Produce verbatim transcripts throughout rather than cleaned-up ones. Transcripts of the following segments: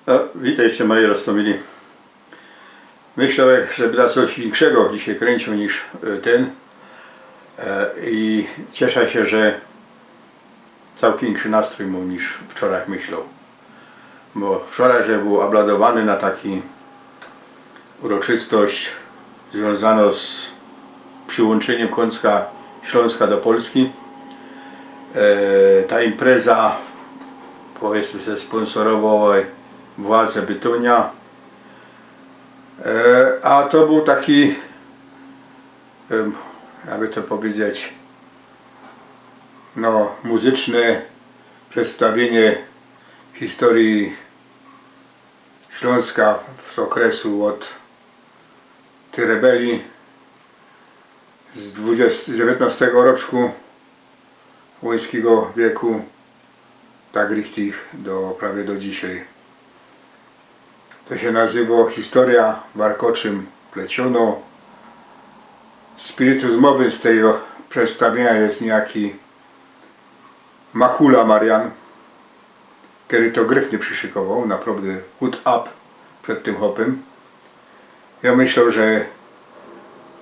No, witejcie, moji roztōmili. Myślōm, żeby za coś inkszego dzisiej kryncył niż, e, tyn. E, i ciesza sie, że cołkiym inkszi nastrōj mōm niż wczoraj myśloł. Bo wczoraj, że bōł ablodowany na taki uroczystość zwiōnzano z prziłōnczyniym kōnska Ślōnska do Polski. E, ta impreza, powiydzmy se, spōnsorowoła władze Bytōnia. E, a to bōł taki, em, jakby to pedzieć, no, muzyczne przedstawiynie historii Ślōnska z ôkresu ôd tyj rebelii z dwudziestego, z dziewiyntnostego roczku ôńskigo wieku, tak richtig do, prawie do dzisiej. To sie nazywo Historia warkoczym pleciono. Spiritus movens tego przedstawiynia je nijaki Makula Marian, kery to gryfnie przyszykowoł, naprowdã hood up przed tym chopym. Jŏ myśloł, że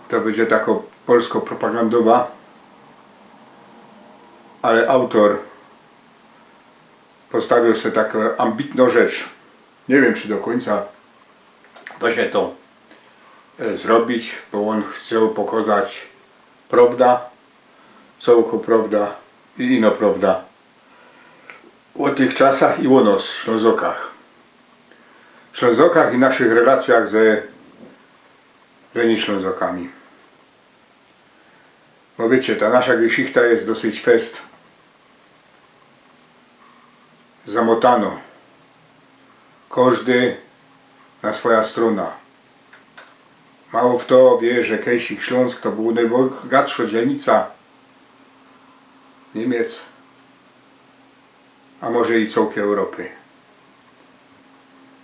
to bydzie takŏ polskŏ propagandowa, ale autor postawiōł se takõ ambitnõ rzecz. Niy wiym, czy do kōńca da sie to, e, zrobić, bo ôn chcioł pokŏzać prowda, cołkõ prowda i ino prowda ô tych czasach i ô nŏs, Ślōnzokach. Ślōnzokach i naszych relacyjach ze, ze niyślōnzokami. Bo wiycie, ta nasza geszichta je dosyć fest zamotanŏ. Kożdy na swoja strōna. Mało fto wiy, że kejsik Ślōnsk to bōł nojbogatszŏ dzielnica Niymiec, a może i cołkij Europy.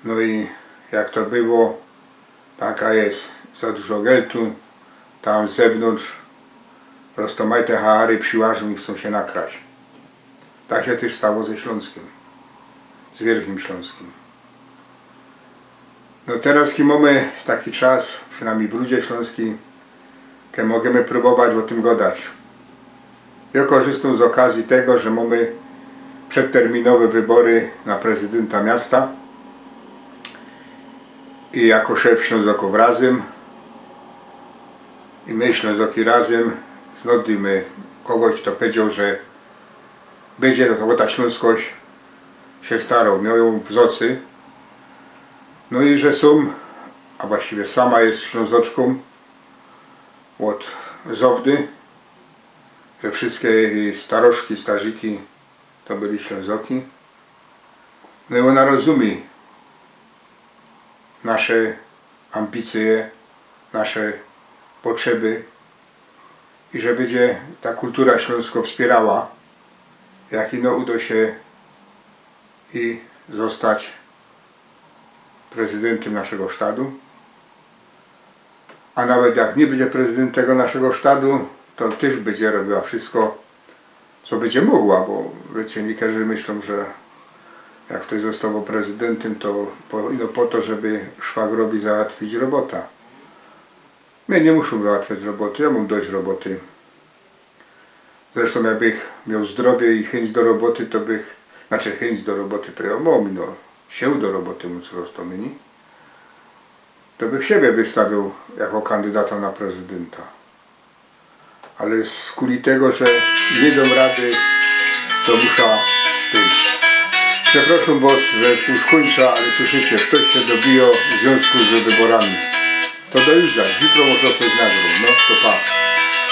No i jak to było, taka je, za dużo geltu, tam z zewnōntrz roztōmajte hałary prziłażōm i chcōm sie nakraść. Tak sie tyż stało ze Ślōnskim, z Wielkim Ślōnskim. No terŏz, kej mōmy taki czas, przinajmnij w Rudzie Ślōnskij, kej możymy prōbować ô tym gŏdać. Jŏ korzystōm z ôkazje tego, że mōmy przedterminowe wybory na prezydynta miasta i jako szef Ślōnzokōw Razym i my, Ślōnzoki Razym, znŏdli my kogoś, fto pedzioł, że bydzie ô to, ô ta ślōnskość sie staroł, mioł jã w zŏcy. No i że sōm, a właściwie sama je Ślōnzoczkōm ôd zŏwdy, że wszyjske jeji staroszki, starziki to byli Ślōnzoki. No i ôna rozumie nasze ambicyje, nasze potrzeby i że bydzie ta kultura ślōnskŏ wspiyrała, jak ino udŏ sie i ôstać prezydyntym naszego sztadu. A nawet jak niy bydzie prezydynt tego naszego sztadu, to tyż bydzie robiła wszyjsko, co bydzie mogła, bo wiycie, niykerzy myślōm, że jak ftoś ôstowo prezydyntym, to po, ino po to, żeby szwagrowi załatwić robota. Mie niy muszōm załatwiać roboty, jŏ mōm dość roboty. Zresztōm jakbych mioł zdrowie i chyńć do roboty, to bych, znaczy chyńć do roboty to jŏ mōm, no, siłã do roboty mōm, co roztōmili, to bych siebie wystawiōł jako kandydata na prezydynta. Ale skuli tego, że niy dōm rady, to musza tyj. Przeprŏszōm wŏs, że już kōńczã, ale słyszycie, ftoś sie dobijŏ w zwiōnzku z wyborami. To do jutra, jutro może coś nagrōm. No, to pa.